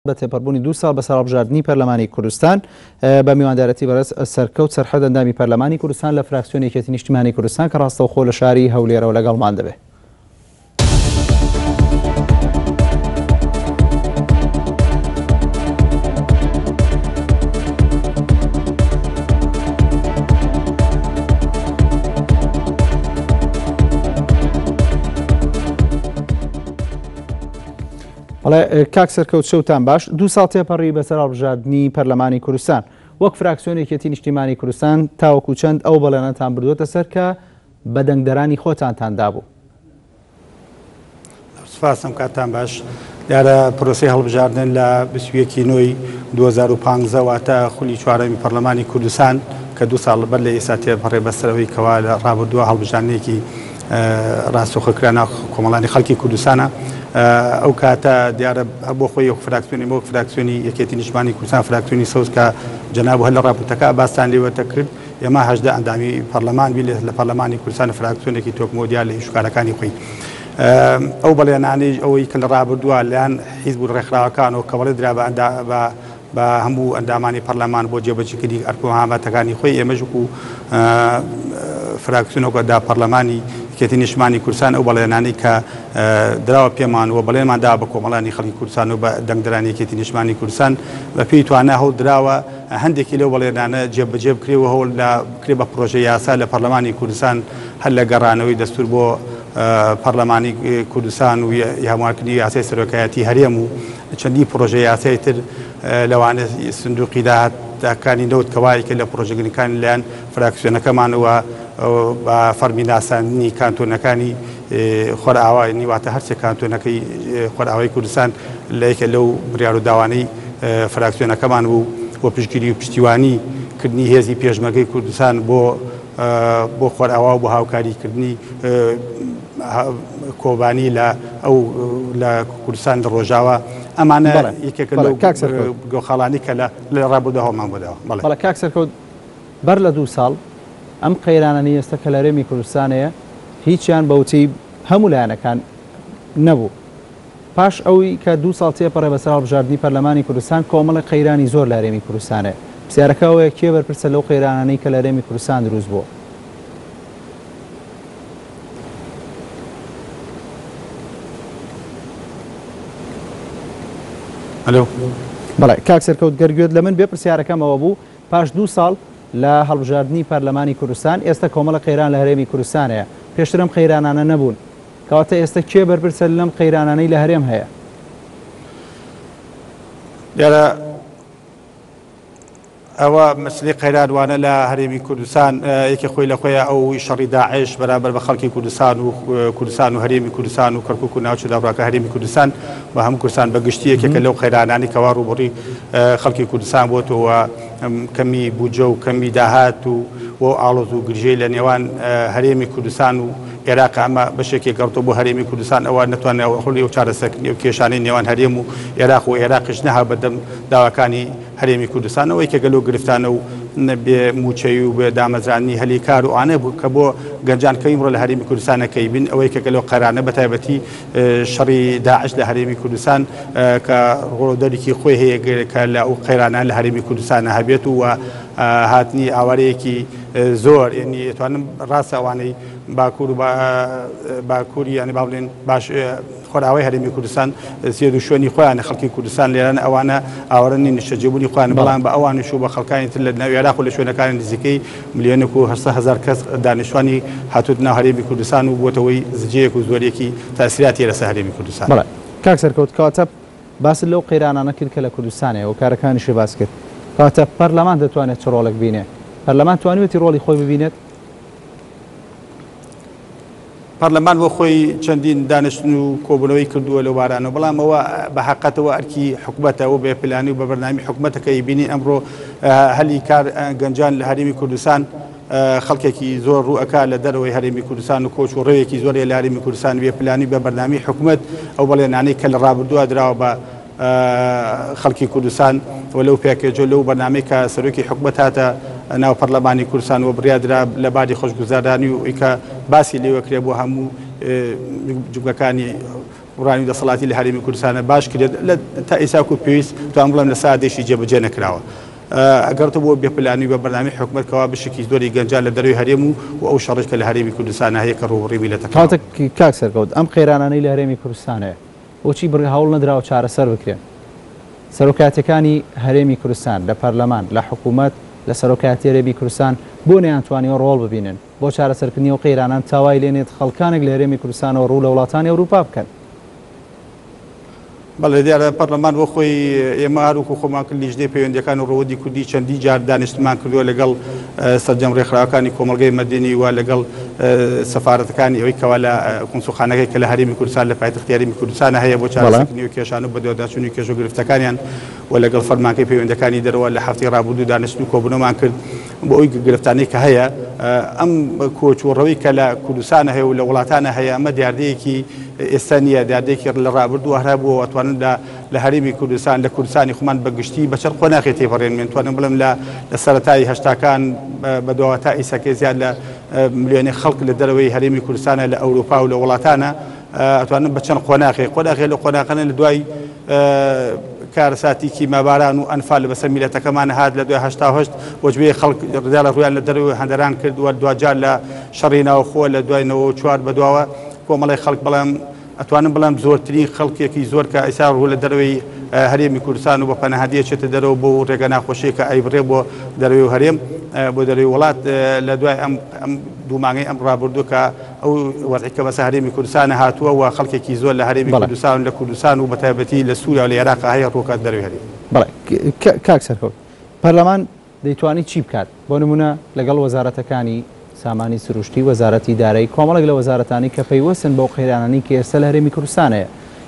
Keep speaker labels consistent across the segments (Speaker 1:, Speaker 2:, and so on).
Speaker 1: بە تێپەڕبوونی دوو ساڵ بەسەر هەڵبژاردنی پەرلەمانی کوردستان بە میواندارەتی بەڕێز سەرکەوت سەرحەد ئەندامی پەرلەمانی کوردستان لە فراکسیۆنی یەکێتی نیشتیمانی کوردستان کە ڕاستەوخۆ لە شاری هەولێرەوە لەگەڵمان دەبێت. بەڵێ کاک سەرکەوت شەوتان باش دوو ساڵ تێپەڕی بەسەر هەڵبژاردنی پەرلەمانی کوردستان وەک فراکسیۆن یەکێتی نیشتیمانی کوردستان تاوەکو چەند ئەو بەڵێنەتان بردووەتە سەر کە بە دەنگدەرانی خۆتانتان دابوو؟
Speaker 2: سپاس ئەم کاتتان باش. دیارە پرۆسەی هەڵبژاردن لە 21 نۆی 2015 واتە خولی چوارەمی پەرلەمانی کوردستان کە دوو ساڵ بەر لە ئێستا تێپەڕێ بەسەرەوەی کەوا لە ڕابردووە هەڵبژاردنێکی ڕاستەوخۆ کرا ناو کۆمەڵانی خەڵکی کوردستانە. ئەو کاتە دیارە بۆ خۆی وەک فراکسیۆنی وەک فراکسیۆنی یەکێتی نیشتمانی کوردستان فراکسیۆنی سەوز کە جەناب هەر لە ڕاپۆرتەکە باستان لێوەتە کرد ئێمە 18 ئەندامی پەرلەمان بین لە پەرلەمانی کوردستان فراکسیۆنێکی تۆکمە و دیار لە ئیشوکارەکانی خۆی. ئەو بەڵێنانەی ئەوەی کە لە ڕابردووە لەلایەن حیزب و ڕێکخراوەکانەوە کە بەڵێ درا بە بە هەموو ئەندامانی پەرلەمان بۆ جێبەجێکردنی ئەرک و هامەتەکانی خۆی ئێمەش وەکو فراکسیۆن وەکو دا پەرلەمانی یەکێتی نیشتمانی کوردستان ئەو بەڵێنانەی کە دراوە پێمان و بەڵێنمان دا بە کۆمەڵانی خەڵکی کوردستان و بە دەنگدەرانی یەکێتی نیشتمانی کوردستان بە پێی توانا هەوڵ دراوە هەندێکی لەو بەڵێنانە جێبەجێ بکرێ و هەوڵ لە بکرێ بە پرۆژە یاسا لە پەرلەمانی کوردستان هەر لە گەڕانەوەی دەستور بۆ پەرلەمانی کوردستان و هەموارکردنی یاسای سەرۆکایەتی هەرێم و چەندین پڕۆژە یاسای تر لەوانە سندوقی داهاتەکانی نەوت کە وا یەکێک لە پڕۆژە گرنگەکانی لەلایەن فراکسیۆنەکەمان و بە فەڕمی ناساندنی کانتۆنەکانی خۆرئاوا یعنی واتە هەرسێ کانتۆنەکەی خۆرئاوای کوردستان لە یەکێک لەو بڕیار و داوانەی فراکسیۆنەکەمان بوو بۆ پشتگیری و پشتیوانی کردنی هێزی پێشمەرگەی کوردستان بۆ بۆ خۆرئاوا و بۆ هاوکاری کردنی کۆبانی لە ئەو لە کوردستان لە ڕۆژاوا ئەمانە یەکێکە لەو گۆخاڵانی کە لە ڕابردوو هەوڵمان بۆ داوە. بەڵێ.
Speaker 1: بەڵێ کاک سەرکەوت بەر لە دوو ساڵ ئەم قەیرانانەی ئێستا کە لە هەرێمی کوردستان هەیە هیچیان بە وتەی هەموو لایەنەکان نەبوو. پاش ئەوی کە دوو ساڵ تێپەڕێ بەسەر هەڵبژاردنی پەرلەمانی کوردستان کۆمەڵێک قەیرانی زۆر لە هەرێمی کوردستان هەیە. پرسیارەکە ئەوەیە کێ بەرپرسە لەو قەیرانانەی کە لە هەرێمی کوردستان دروست بووە؟
Speaker 2: ئەلۆ.
Speaker 1: بەڵێ کاک سەرکەوت گەر گوێت لە من بێ پرسیارەکەم ئەوە بوو پاش دوو ساڵ لە هەڵبژاردنی پەرلەمانی کوردستان ئێستا کۆمەڵە قەیران لە هەرێمی کوردستان هەیە پێشتر ئەم قەیرانانە نەبوون کەواتە ئێستا کێ بەرپرسە لەم قەیرانانەی لە هەرێم هەیە؟
Speaker 2: دیارە ئەوە مەسلی قەیران وانە لە هەرێمی کوردستان یەکێ خۆی لە خۆیە ئەو شەڕی داعش بەرامبەر بە خەڵکی کوردستان و کوردستان و هەرێمی کوردستان و کەرکوک و ناوچە دابڕاکە هەرێمی کوردستان و هەموو کوردستان بە گشتی یەکێکە لەو قەیرانانی کەوا ڕووبەڕووی خەڵکی کوردستان بۆتەوە کەمی بودجە و کەمی داهات و و ئاڵۆز و گرژەی لە نێوان هەرێمی کوردستان و عێراق ئەمە بەشێکی گەڕتەوە بۆ هەرێمی کوردستان ئەوە نەتوانێت هەوڵی و چارەسەرکردنی ئەو کێشانەی نێوان هەرێم و عێراق و عێراقیش نەها بەدەم داواکانی هەرێمی کوردستان ئەوەی کە گەلۆ گرفتانە و بێ مووچەیی و بێ دامەزراندنی هەلی کار و ئەوانە بوو کە بۆ گەنجان کە ئیمڕۆ لە هەرێمی کوردستانە کەی بین ئەوەی کە گەلۆ قەرانە بە تایبەتی شەڕی داعش لە هەرێمی کوردستان کە ڕۆڵ و دەرێکی خۆی هەیە کە لە ئەو قەیرانە لە هەرێمی کوردستانە هەبێت و هاتنی ئاوارەیەکی زۆر یعنی ئەتوانم ڕاستە ئەوانەی باکوور و باکووری یعنی با بڵێن باش خۆرئاوای هەرێمی کوردستان زێد و شوێنی خۆیانە، خەڵکی کوردستان لێرەن، ئەوانە ئاوارە نین، نیشتەجێبوونی خۆیانە، بەڵام بە ئەوانیش و بە خەڵکانی تر لە ناو عێراق و لە شوێنەکانی نزیکەی ملیۆنێک و 800,000 کەس دانیشتوانی هاتووەتە ناو هەرێمی کوردستان و بووەتە هۆی زجەیەک و زۆرییەکی تەئسیراتی لەسەر هەرێمی کوردستان.
Speaker 1: بەڵێ کاک سەرکەوت، کەواتە باست لەو قەیرانانە کرد کە لە کوردستان هەیە، هۆکارەکانیشی باس کرد، کەواتە پەرلەمان دەتوانێت چ ڕۆڵێک بینێ؟ پەرلەمان توانیویەتی ڕۆڵی خۆی ببینێت؟
Speaker 2: پەرلەمان بۆ خۆی چەندین دانیشتن و کۆبوونەوەی کردووە لەو بارانەوە، بەڵام ئەوە بە حەقەتەوە ئەرکی حکومەتە و بە پلانی و بە بەرنامی حکومەتەکە ئەیبینین ئەمڕۆ هەلی کار گەنجان لە هەرێمی کوردستان خەڵکێکی زۆر ڕوو ئەکا لە دەرەوەی هەرێمی کوردستان و کۆچ و ڕێوێکی زۆر لە هەرێمی کوردستان بێ پلانی بە بەرنامی حکومەت ئەو بەڵێنانەی کە لە ڕابردووە دراوە بە خەڵکی کوردستان و لەو پێکێجە لەو بەرنامەی کە سەرۆکی حکومەت هاتە ناو پەرلەمانی کوردستان و بڕیاردرا لە باری خۆشگوزارانی و ئەوی کە باسی لێوەکرێ بۆ هەموو جومگەکانی حوکمڕانی و دەسەڵاتی لە هەرێمی کوردستانە باش کرێت لە تا ئێستا وەکو پێویست توانم بڵێم لە سادێکی جێبەجێ نەکراوە. ئەگەڕێتەوە بۆ بێ پلانی و بە بەرنامەی حکومەت کەوا بەشێکی زۆری گەنجان لە دەرەوەی هەرێم و و ئەو شەڕەش کە لە هەرێمی کوردستانا هەیە کە ڕووبەڕووی میللەتەکەمە.
Speaker 1: کاتە کاک سەرکەوت ئەم قەیرانانەی لە هەرێمی کوردستان هەیە بۆچی بڕی هەوڵ نەدراوە چارەسەر بکرێن؟ سەرۆکایەتیەکانی هەرێمی کوردستان لە پەرلەمان، لە حکوومەت، لە سەرۆکایەتی هەرێمی کوردستان بۆ نەیانتوانیوە ڕۆڵ ببینن بۆ چارەسەرکردنی ئەو قەیرانان تا وای لێنێت خەڵکانێک لە هەرێمی کوردستانەوە ڕوو لە وڵاتانی ئەوروپا بکەن؟
Speaker 2: بەڵێ دیارە پەرلەمان بۆ خۆی ئێمە هەر وەکو خۆمان کرد لیژنەی پەیوەندیەکان و ڕەوەندی کوردی چەندین جار دانیشتمان کردووە لەگەڵ سەرجەم ڕێکخراوەکانی کۆمەڵگەی مەدەنی و لەگەڵ سەفارەتەکانی ئەوەی کەوا لە کونسوڵخانەکەی کە لە هەرێمی کوردستان لە پایتەختی هەرێمی کوردستان هەیە بۆ چارەسەرکردنی ئەو کێشانە و بەدواداچوونی کێشە و گرفتەکانیان و لەگەڵ فەرمانگەی پەیوەندیەکانی دەرەوە لە هەفتەی ڕابردوو دانیشتن و کۆبوونەوەمان کرد بۆ ئەوی گرفتانەی کە هەیە ئەم کۆچ و ڕەوی کە لە کوردستانە هەیە و لە وڵاتانە هەیە ئەمە دیاردەیەکی ئێستا نییە دیاردەیەکی لە ڕابردوو هەر هەبووە و ئەتوانن لە لە هەرێمی کوردستان لە کوردستانی خۆمان بە گشتی بە چەند قۆناغێ تێپەڕێنمێن توانم بڵێم لە لە سەرەتای هەشتاکان بە دواوە تا ئیسەکەی زیاد لە ملیۆنێک خەڵک لە دەرەوەی هەرێمی کوردستانە لە ئەوروپا و لە وڵاتانە ئەتوانم بە چەند قۆناغێ قۆناغێ لە قۆناغانە لە دوای کارەساتی کیماباران و ئەنفال بەسەر میلەتەکەمان هات لە دوای 88 وەجبەیە خەڵک ڕدالە ڕویان لە دەرەوەی هەندەران کرد و دواجار لە شەڕی ناوخۆ لە دوای 94 بەدواوە کۆمەڵی خەڵک بەڵام ئەتوانم بڵێم زۆرترین خەڵکێکی زۆر کە ئیسا ڕوو لە دەرەوەی هەرێمی کوردستان و بە پەناهەندی ئەچێتە دەرەوە بۆ ڕێگە ناخۆشیە کە ئەیبڕێ بۆ دەرەوەی هەرێم بۆ دەرەوەی وڵات لە دوای ئەم ئەم دوو مانگەی ئەم ڕابردوو کە ئەو وەزعی کە بەسەر هەرێمی کوردستان هاتووە و خەڵکێکی زۆر لە هەرێمی کوردستان لە کوردستان و بەتایبەتی لە سووریا و لە عێراق هەیە ڕووکات دەرەوەی هەرێم.
Speaker 1: بەڵێ کاک سەرکەوت پەرلەمان دەیتوانی چی بکات؟ بۆ نموونە لەگەڵ وەزارەتەکانی سامانی سروشتی، وەزارەتی دارایی، کۆمەڵێک لە وەزارەتانەی کە پەیوەستن بەو قەیرانانەی کە ئێستا لە هەرێمی کوردستان هەیە.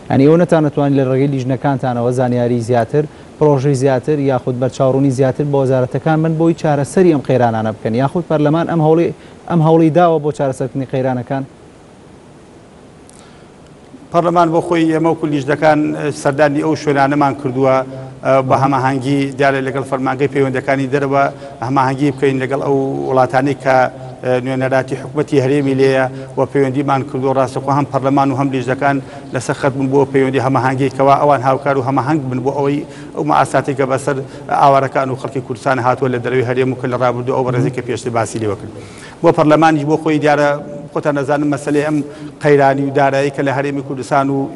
Speaker 1: یانی ئێوە نەتانەتوانی لە ڕێگەی لیژنەکانتانەوە زانیاری زیاتر، پڕۆژەی زیاتر یاخود بەرچاوڕوونی زیاتر بە وەزارەتەکان بەن بۆی چارەسەری ئەم قەیرانانە بکەن یاخود پەرلەمان ئەم هەوڵی ئەم هەوڵی داوە بۆ چارەسەرکردنی قەیرانەکان؟
Speaker 2: پەرلەمان بۆ خۆی ئێمە وەکو لیژنەکان سەردانی ئەو شوێنانەمان کردووە بە هەماهەنگی دیارە لەگەڵ فەرمانگەی پەیوەندەکانی دەرەوە هەماهەنگی بکەین لەگەڵ ئەو وڵاتانەی کە نوێنەراتی حکوومەتی هەرێمی لێیە و پەیوەندیمان کردو ڕاستەخۆ هەم پەرلەمان و هەم لیژنەکان لەسەر خەت بوون بۆ پەیوەندی هەماهەنگی کەوا ئەوان هاوکار و هەماهەنگ بن بۆ ئەوەی ئەو مەئاساتێک کە بەسەر ئاوارەکان و خەڵکی کوردستان هاتووە لە دەرەوەی هەرێم و کە لە ڕابردوو ئەو بەڕێزی کە پێشتر باسی لێوە کرد. بۆ پەرلەمانیش بۆ خۆی دیارە خۆتان دەزانن مەسەلەی ئەم قەیرانی و دارایی کە لە هەرێمی کوردستان و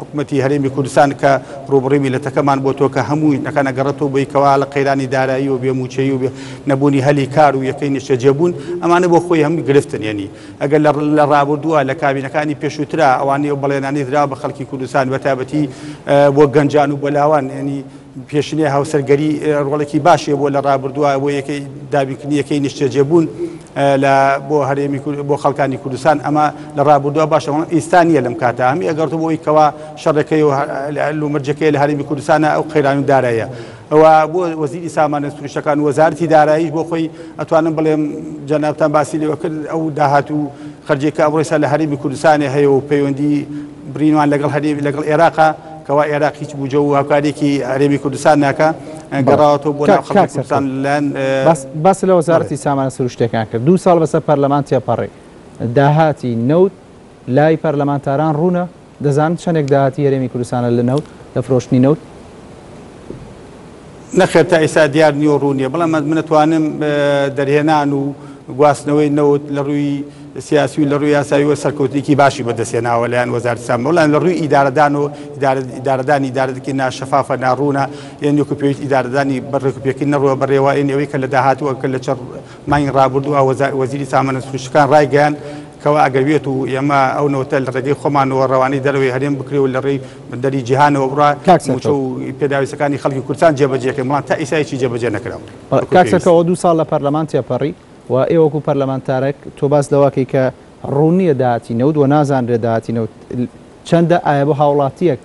Speaker 2: حکومەتی هەرێمی کوردستان کە ڕووبڕی میلەتەکەمان بۆ تۆ کە هەمووی نەکان ئەگەڕێتەوە بۆی کەوا لە قەیرانی دارایی و بێموچەیی و نەبوونی هەلی کار و یەکەی نیشتەجێبوون ئەمانە بۆ خۆی هەمووی گرفتن یعنی ئەگەر لە ڕابردووە لە کابینەکانی پێشووترا ئەوانەی ئەو بەڵێنانەی درا بە خەڵکی کوردستان بە تایبەتی بۆ گەنجان و بۆ لاوان یعنی پێشینەی هاوسەرگەری ڕۆڵێکی باشی هەبووە لە ڕابردووە بۆ یەکەی دابینکردنی یەکەی نیشتەجێبوون لە بۆ هەرێمی بۆ خەڵکانی کوردستان ئەمە لە ڕابردووە باشە بەڵام ئیستا نییە لەم کاتە هەمی ئەگەڕتەوە بۆ ئەوی کەوا شەڕەکەی و لومەرجەکەی لە هەرێمی کوردستانە ئەو قەیران و دارایە ئەوە بۆ وەزیری سامانە سروشتەکان و وەزارەتی داراییش بۆ خۆی ئەتوانم بڵێم جەنابتان باسی لێوە کرد ئەو داهات و خەرجێکە ئەمڕۆ ئێستا لە هەرێمی کوردستانێ هەیە و پەیوەندی برینوان لەگەڵ هەرێمی لەگەڵ عێراقا کەوا عێراق هیچ بوجە و هاوکاریەکی هەرێمی کوردستان ناکا گەڕاوەتەوە بۆ ناو خەڵکی کوردستان لەلایەن
Speaker 1: باس لە وەزارەتی سامانە سروشتیەکان کرد دوو ساڵ بەسەر پەرلەمان تێپەڕی داهاتی نەوت لای پەرلەمانتاران ڕوونە دەزانن چەندێک داهاتی هەرێمی کوردستانە لە نەوت لە فرۆشتنی نەوت؟
Speaker 2: نەخێر تا ئێستا دیار نییە و ڕوون نییە بەڵام من ئەتوانم دەرهێنان و گواستنەوەی نەوت لە ڕووی سیاسی و لە ڕووی یاساییەوە سەرکەوتنێکی باشی بەدەستهێناوە لایەن وەزارەتی سامان بەڵام لە ڕووی ئیدارەدان و ئیدارەدانی ئیدارەدەکی ناشەفافە ناڕوونە یعنی وەکو پێویست ئیدارەدانی بە ڕێکوپێکی نەڕووە بەڕێوە یعنی ئەوەی کە لە داهاتووە کە لە چەند مانگی ڕابردووە وەزیری سامانە سروشتەکان ڕایگەیاند کەوا ئەگەر بێت و ئێمە ئەو نەوتە لە ڕێگەی خۆمانەوە ڕەوانەی دەرەوەی هەرێم بکرێ و لە ڕێی بەندەری جیهانەوە بڕا مووچە و پێداویستەکانی خەڵکی کوردستان جێبەجێ کەین بەڵام تا ئیستا هیچی جێبەجێ نەکراوە.
Speaker 1: کاک سەرکەوە دوو ساڵ لە پەرلەمان تێپەڕی و ئێوە وەکو پەرلەمانتارێک تۆ باس لەوە کەی کە ڕوون نییە داهاتی نەوت و نازانرێت داهاتی نەوت چەندە ئایا بۆ هاوڵاتییەک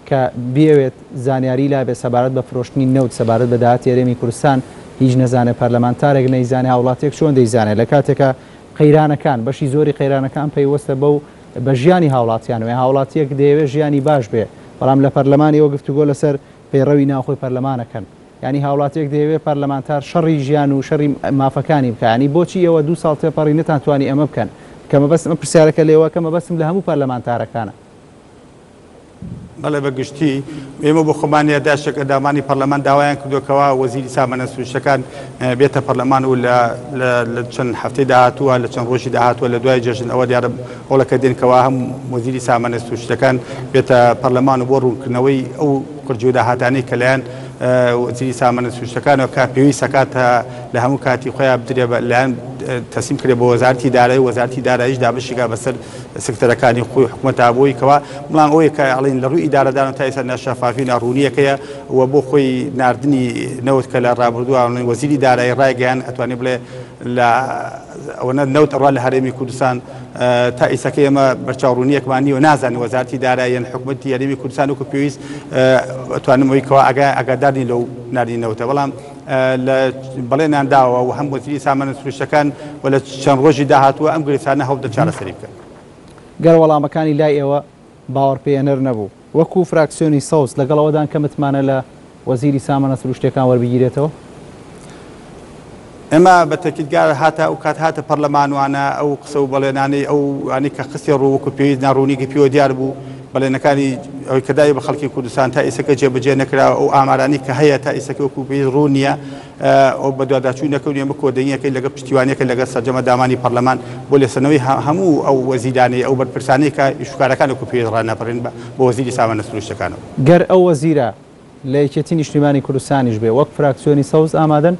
Speaker 1: کە بیەوێت زانیاری لابێت سەبارەت بە فرۆشتنی نەوت سەبارەت بە داهاتی هەرێمی کوردستان هیچ نەزانێت پەرلەمانتارێک نەیزانێت هاوڵاتییەک چۆن دەیزانێت لە کاتێکا قەیرانەکان بەشی زۆری قەیرانەکان پەیوەستە بەو بە ژیانی هاوڵاتیانەوە هاوڵاتییەک دەیەوێت ژیانی باش بێ بەڵام لە پەرلەمان ئێوە گفتوگۆ لەسەر پەیڕەوی ناوخۆی پەرلەمان ئەکەن یانی هاوڵاتیەک دەیەوێت پەرلەمانتار شەڕی ژیان و شەڕی مافەکانی بکا یانی بۆچی ئێوە دوو ساڵ تێپەڕی نەتانتوانی ئەمە بکەن کە مەبەستم ئەم پرسیارەکە لێوە کە مەبەستم لە هەموو پەرلەمانتارەکانە.
Speaker 2: بەڵێ بە گشتی ئێمە بۆ خۆمان یاداشتێک ئەندامانی پەرلەمان داوایان کردووە کەوا وەزیری سامانە سروشتەکان بێتە پەرلەمان و لە لە چەند هەفتەی داهاتووە لە چەند ڕۆژی داهاتووە لە دوای جەژن ئەوە دیارە هەوڵەکە دێن کەوا هەم وەزیری سامانە سروشتەکان بێتە پەرلەمان و بۆ ڕوونکردنەوەی ئەو خرجی و داهاتانەی کە لایەن وەزیری سامانە سروشتەکانەوە کە پێویستە کات لە هەموو کاتی خۆیان بدرێ بە لایەن تەسلیم کرێ بۆ وەزارەتی دارایی وەزارەتی داراییش دابەشی کا بەسەر سکتەرەکانی خۆی حکومەتا بۆی کەوا بەڵام ئەوەی کە ئەڵێن لە ڕووی ئیدارەدان تا ئێستا ناشەفافی و ناڕوونییەکەیە و بۆ خۆی ناردنی نەوت کە لە ڕابردووە وەزیری دارایی ڕایگەیان ئەتوانێ بڵێ لە ئەوەنە نەوت ئەڕوا لە هەرێمی کوردستان تا ئیسەکە ئێمە بەرچاوڕوونیەکمان نییە و نازانین وەزارەتی دارایی یان حکومەتی هەرێمی کوردستان وەکو پێویست ئەتوانم ئەوەی کەوا ئاگادار نین لەو ناردنی نەوتە بەڵام لە بەڵێنیان داوە و هەم وەزیری سامانە سروشتەکان و لە چەند ڕۆژی داهاتووە ئەم گرفتانە هەوڵدەن چارەسەری بکەن.
Speaker 1: گەر وەڵامەکانی لای ئێوە باوەڕپێهێنەر نەبوو، وەکو فراکسیۆنی سەوز لەگەڵ ئەوەدان کە متمانە لە وەزیری سامانە سروشتیەکان وەربگیرێتەوە؟
Speaker 2: ئێمە بە تەکید گەر هاتە ئەو کات هاتە پەرلەمان وانە ئەو قسە و بەڵێنانەی ئەو وانەی کە خستیە ڕوو وەکو پێویست ناڕوونیکی پێوە دیار بوو بەڵێنەکانی ئەوەی کە دای بە خەڵکی کوردستان تا ئیسەکە جێبەجێ نەکراوە ئەو ئامارانەی کە هەیە تا ئیسەکە وەکو پێویست ڕوون نییە ئەو بەدواداچوون نەکەون ئێمە کۆدەنگیەکەی لەگەڵ پشتیوانیەکە لەگەڵ سەرجەمە دامانی پەرلەمان بۆ لێسەنەوەی هەموو ئەو وەزیرانەی ئەو بەرپرسانەی کە ئیشوکارەکان وەکو پێویست ڕاناپەڕێن بە وەزیری سامانە سروشتەکانەوە.
Speaker 1: گەر ئەو وەزیرە لە یەکێتی نیشتیمانی کوردستانیش بێ وەک فراکسیۆنی سەوز ئامادەن؟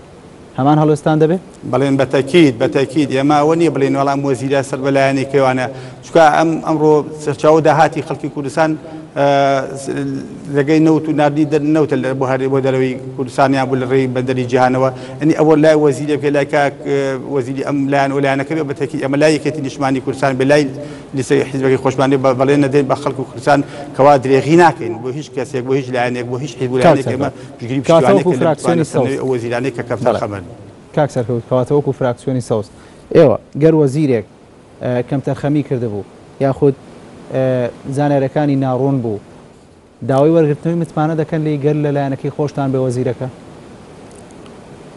Speaker 1: هەمان هەڵوێستان دەبێ؟
Speaker 2: بەڵێن بە تەکید بە تەکید ئێمە ئەوە نییە بڵێین وەڵا ئەم وەزیرە سەر بە لایەنێکی وانە چونکە ئەم ئەمڕۆ سەرچاوە داهاتی خەڵکی کوردستان ڕێگەی نەوت و ناردنی نەوتە بۆ هەر بۆ دەرەوەی کوردستان یان بۆ لە ڕێی بەندەری جیهانەوە ئەنی ئەوە لای وەزیرێک بێ لای کاک وەزیری ئەم لایەن و لایەنەکە بێ بە تەکید ئەمە لای یەکێتی نیشتمانی کوردستان بێ لای لیستەی حیزبەکەی خۆشمان بێ بەڵێن نەدەین بە خەڵک و کوردستان کەوا درێغی ناکەین بۆ هیچ کەسێک بۆ هیچ لایەنێک بۆ هیچ حیزب و
Speaker 1: کاک
Speaker 2: لایەنێک ئێمە
Speaker 1: سەرکەوت
Speaker 2: پشتگیری
Speaker 1: کەواتە
Speaker 2: پشتیوانیەکە
Speaker 1: وەکو
Speaker 2: لە
Speaker 1: فراکسیۆنی سەوز
Speaker 2: متمانەسەندنەوەی ئەو وەزیرانەی کە
Speaker 1: بەڵێ
Speaker 2: کەمتەرخەمن.
Speaker 1: کاک سەرکەوت کەواتە وەکو فراکسیۆنی سەوز ئێوە گەر وەزیرێک کەمتەرخەمی کردبوو یاخود زانیاریەکانی ناڕوون بوو داوای وەرگرتنەوەی متمانە دەکەن لێی گەر لە لایەنەکەی خۆشتان بێ وەزیرەکە؟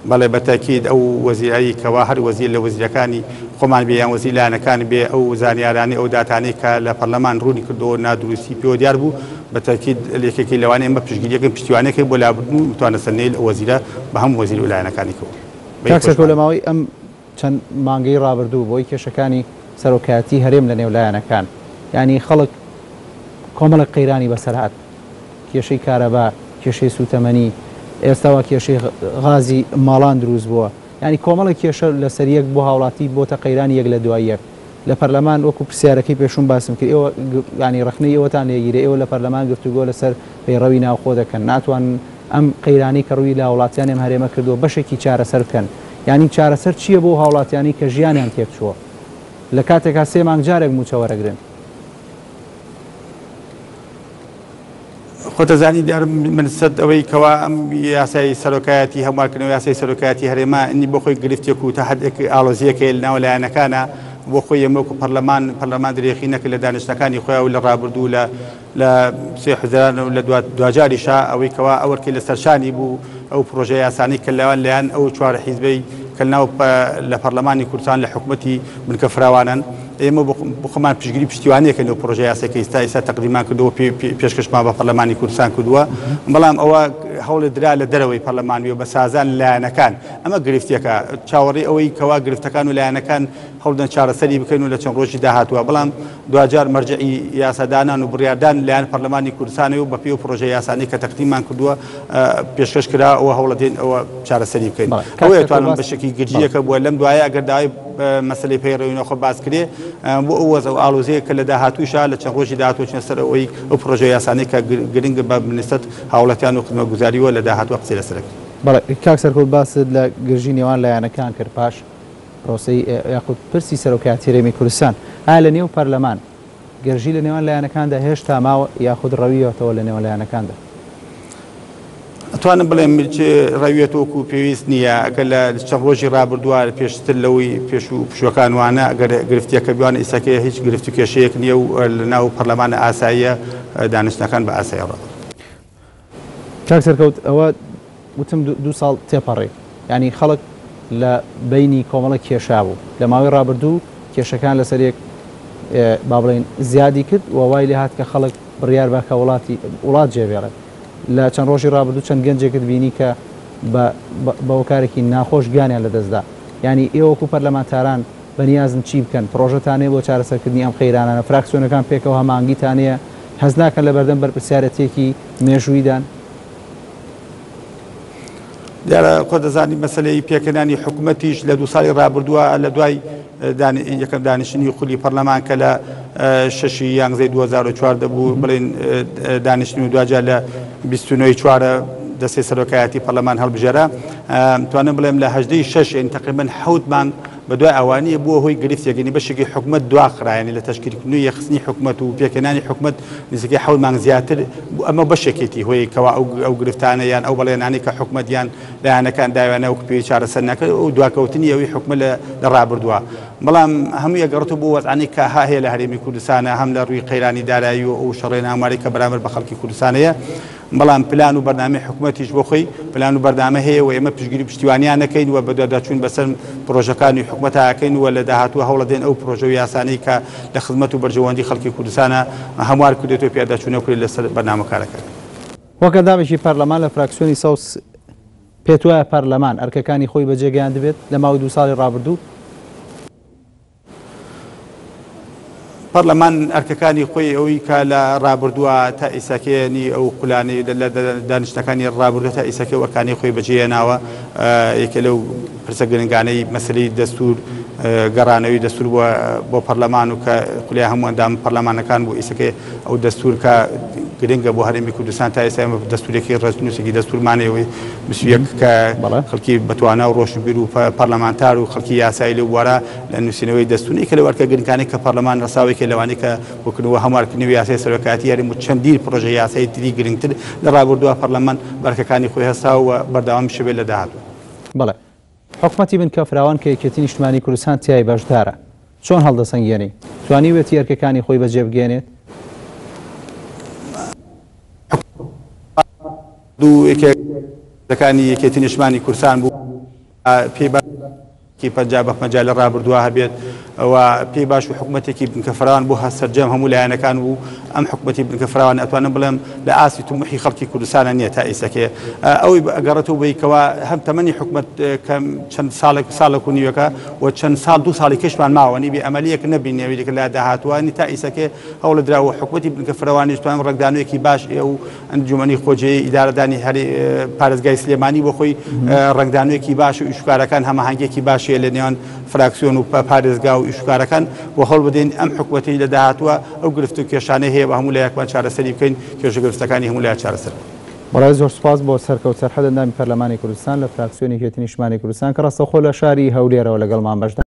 Speaker 2: بەڵێ بە تەکید ئەو وەزیرەی کەوا هەر وەزیر لە وەزیرەکانی خۆمان بێ یان وەزیر لایەنەکان بێ ئەو زانیارانەی ئەو داتانەی کە لە پەرلەمان ڕوونی کردەوە نادروستی پێوە دیار بوو بە تەکید یەکێکی لەوانەیە ئێمە پشتگیریەکەین پشتیوانیەکەین بۆ لابردن و متوانەسەندنەوەی ئەو وەزیرە بە هەموو وەزیر و لایەنەکانی کەوە بەی
Speaker 1: کاک سەرکەوت لە
Speaker 2: خۆشمان.
Speaker 1: ماوەی ئەم چەند مانگەی ڕابردوو بۆی کێشەکانی سەرۆکایەتی هەرێم لە نێو لایەنەکان یانی خەڵک کۆمەڵێک قەیرانی بەسەر هات کێشەی کارەبا کێشەی سوتەمەنی ئێستا وا کێشەی غازی ماڵان دروست بووە یانی کۆمەڵێک کێشە لەسەر یەک بۆ هاوڵاتی بۆتە قەیرانی یەک لە دوای یەک لە پەرلەمان وەکو پرسیارەکەی پێشووم باسم کرد ئێوە یانی ڕەخنەی ئێوەتان لێگیرێ ئێوە لە پەرلەمان گفتوگۆ لەسەر پەیڕەوی ناوخۆ دەکەن ناتوانن ئەم قەیرانەی کە ڕووی لە هاوڵاتیانی ئەم هەرێمە کردووە بەشێکی چارەسەر بکەن یانی چارەسەر چییە بۆ هاوڵاتیانی کە ژیانیان تێکچووە لە کاتێکا سێ مانگ جارێک مووچە وەرەگرن؟
Speaker 2: خۆتەزانی دیار من سەد ئەوەی کەوا ئەم یاسای سەرۆکایەتی هەموارکردنەوە یاسای سەرۆکایەتی هەرێمە نی بۆ خۆی گرفتێک و تا حدێک ئاڵۆزیەکەی لە ناو لایەنەکانە بۆ خۆی ئێمە وەکو پەرلەمان پەرلەمان درێخی نەکرد لە دانیشتنەکانی خۆیان و لە ڕابردوو لە لە سێ حوزەیران و لە دواجاریشا ئەوەی کەوا ئەو ئەرکەی لەسەر شانی بوو ئەو پرۆژە یاسانەی کە لەوان لایەن ئەو چوار حیزبەی کە لەناو لە پەرلەمانی کوردستان لە حکومەتی بنکە فراوانن ئێمە بۆ خۆمان پشتگیری پشتیوانیەکەین لەو پرۆژە یاسای کە ئیستا ئیستا تەقدیمان کردووە پێشکەشمان بە پەرلەمانی کوردستان کردووە بەڵام ئەوە هەوڵێ درا لە دەرەوەی پەرلەمان بێ بە سازان لایەنەکان ئەمە گرفتێکە چاوەڕێی ئەوەی کەوا گرفتەکان و لایەنەکان هەوڵدەن چارەسەری بکەن و لە چەند ڕۆژی داهاتووە، بەڵام دواجار مەرجەعی یاسادانان و بڕیاردان لایەن پەرلەمانی کوردستانەوە و بەپێی ئەو پڕۆژە یاسانەی کە تەقدیممان کردووە پێشکەش کرا ئەوە هەوڵەدەین ئەوە چارەسەری بکەین. ئەوەیە ئەتوانم بەشێکی گرژییەکە بووە لەم دوایە ئەگەر داوای مەسەلەی پەیڕەوی ناوخۆ باس کرێ بۆ ئەو وەزع و ئاڵۆزییە کە لە داهاتووشا لە چەند ڕۆژی داهاتوو چنە سەر ئەوەی ئەو پڕۆژە یاسانەی کە گرنگە بە نسبەت هاوڵاتیان و خزمەتگوزاریوە لە داهاتووە قسەی لەسەر ئەکرێ.
Speaker 1: بەڵێ کاک سەرکەوت باست لە گرژی نێوان لایەنەکان کرد پاش پرۆسەی یاخود پرسی سەرۆکایەتی هەرێمی کوردستان، ئایا لە نێو پەرلەمان گرژی لە نێوان لایەنەکاندا هێشتا ماوە یاخود ڕەویوەتەوە لە نێوان لایەنەکاندا؟
Speaker 2: ئەتوانم بڵێم ڕەویەت وەکو پێویست نییە، ئەگەر لە چەند ڕۆژی ڕابردووە پێشتر لەوەی پێشوو پشووەکان وانە ئەگەر گرفتێکە بوان ئیسەکەی هیچ گرفت و کێشەیەک نییە و لە ناو پەرلەمان ئاساییە دانیشتنەکان بە ئاسایی ڕۆ.
Speaker 1: کاک سەرکەوت ئەوە وتم دوو ساڵ تێپەڕی یانی خەڵک لە بەینی کۆمەڵێک کێشا بوو لە ماوەی ڕابردوو کێشەکان لەسەر یەک با بڵێین زیادی کرد و وای لێ هات کە خەڵک بڕیار با کە وڵاتی وڵات جێبێڵێت. لە چەند ڕۆژی ڕابردوو چەند گەنجێکت بینی کە بە بە هۆکارێکی ناخۆش گیانیان لەدەستدا. یانی ئێوە وەکو پەرلەمانتاران بەنیازن چی بکەن؟ پڕۆژەتان هەیە بۆ چارەسەرکردنی ئەم قەیرانانە؟ فراکسیۆنەکان پێکەوە هەماهەنگیتان هەیە؟ هەست ناکەن لەبەردەم بەرپرسیارەتییەکی مێژووییدان؟
Speaker 2: دیارە خۆت دەزانی مەسەلەی پێکهێنانی حکومەتیش لە دوو ساڵی ڕابردووە لە دوای یەکەم دانیشتنی خولی پەرلەمان کە لە شەشی یانزەی 2014 بوو بڵێن دانیشتن و دواجار لە 29 چوارە دەستەی سەرۆکایەتی پەرلەمان هەڵبژێرا توانم بڵێم لە هەژدەی شەش یعنی تقریبا حەوت مانگ بە دوای ئەوانیە بووە هۆی گرفتێک یعنی بەشێکی حکومەت دواخرا یعنی لە تەشکیلکردن و یەکخستنی حکومەت و پێکهێنانی حکومەت نزیکەی حەوت مانگ زیاتر ئەمە بەشێکێتی هۆی کەوا ئەو گرفتانە یان ئەو بەڵێنانەی کە حکومەت یان لایەنەکان داویانە وەک پێویست چارەسەر نەکرد و دواکەوتنی ئەوی حکومەت لە ڕابردووە بەڵام هەموو ئەگەڕێتەوە بۆ وەزعانەی کە ها هەیە لە هەرێمی کوردستانە هەم لە ڕووی قەیرانی دارایی و ئەو شەڕێ ناماری کە بەرامبەر بە خەڵکی کوردستان هەیە بەڵام پلان و بەرنامەی حکومەتیش بۆ خۆی پلان و بەرنامە هەیە و ئێمە پشتگیری و پشتیوانیان ئەکەین و بەدواداچوون بەسەر پڕۆژەکانی حکومەتا ئەکەین و لە داهاتوو هەوڵەدەین ئەو پڕۆژە و یاسانەی کە لە خزمەت و بەرژەوەندی خەڵکی کوردستانە هەموار کرێت و پیاداچوونە بکرێت لەسەر بەرنامە و کارەکان.
Speaker 1: وەک ئەندامێکی پەرلەمان لە فراکسیۆنی سەوز پێتوایە پەرلەمان ئەرکەکانی خۆی بەجێ گەیاندبێت لە ماوەی دوو ساڵی ڕابردوو؟
Speaker 2: پەرلەمان ئەرکەکانی خۆی ئەوی کە لە ڕابردووە تا ئیساکێنی ئەو خولانەی لە دانیشتنەکانی ڕابردوو تا ئیساکێ و ئەرکانی خۆی بەجێهێناوە یەکێ لەو پرسە گرنگانەی مەسەلەی دەستور گەڕانەوەی دەستور بۆ بۆ پەرلەمان و کە خولای هەموو ئەندام پەرلەمانەکان بوو ئیسەکەی ئەو دەستور کە گرنگە بۆ هەرێمی کوردستان تا ئێستا ئێمە دەستورێکی ڕێزنووسێکی دەستورمانەیە 21 کە خەڵکی بەتوانا و ڕۆشنبیر و پەرلەمانتار و خەڵکی یاسایی لەو بوارە لە نووسینەوەی دەستور یەکێ لەو ئەرکە گرنگانەی کە پەرلەمان ڕەساوە یەکێ لەوانەی کە بۆ هەموارکردنەوەی یاسای سەرۆکایەتی هەرێم و چەندین پڕۆژە یاسایی تری گرنگتر لە ڕابردووە پەرلەمان بە ئەرکەکانی خۆی هەستاوە و بەردەوامیش دەبێت لە داهاتوو.
Speaker 1: بەڵێ. حکومەتی بنکە فراوان کە یەکێتی نیشتمانی کوردستان تیای بەشدارە چۆن هەڵدەسەنگێنی؟ توانیوێتی ئەرکەکانی خۆی بەجێ بگەیەنێت؟
Speaker 2: دوو یەکێک لە یەکێتی نیشتمانی کوردستان بوو پێی باش 50 بە 50 لە ڕابردووە هەبێت و پێی باش و حکوومەتێکی بنکە فراوان بۆ هەر سەرجەم هەموو لایەنەکان و ئەم حکوومەتی بنکە فراوان ئەتوانم بڵێم لە ئاستی تموحی خەڵکی کوردستانە نییە تا ئیسەکێ ئەوەی ئەگەڕێتەوە بەیکەوە هەم تەمەنی حکوومەت کەم چەند ساڵێک ساڵێک و نیوەکە و چەند ساڵ دوو ساڵی کەشمان ماوە نی بێ ئەمەلیەک نەبینێویلێک لە داهاتوانی تا ئیسەکێ هەوڵ دراوە حکوومەتی بنکە فراوانیش توانم ڕەنگدانەوەیەکی باش ئێ و ئەنجومەنی خۆجێی ئیدارەدانی هەرێ پارێزگای سلێمانی بۆ خۆی ڕەنگدانەوەیەکی باش و ئیشوکارەکان هەماهەنگیەکی باش هەیە لە نێوان فراکسیۆن و پارێزگا و ئیشوکارەکان و هەوڵ بدەین ئەم حکومەتەی لە داهاتووە ئەو گرفت و کێشانەی هەیە بە هەموو لایەکمان چارەسەری بکەین کێشە گرفتەکانی هەموو لایەک چارەسەر بکەین.
Speaker 1: بەڕێز زۆر سوپاس بۆ سەرکەوت سەرحەد ئەندامی پەرلەمانی کوردستان لە فراکسیۆنی یەکێتی نیشتمانی کوردستان کە ڕاستەوخۆ لە شاری هەولێرەوە لەگەڵمان بەشدار.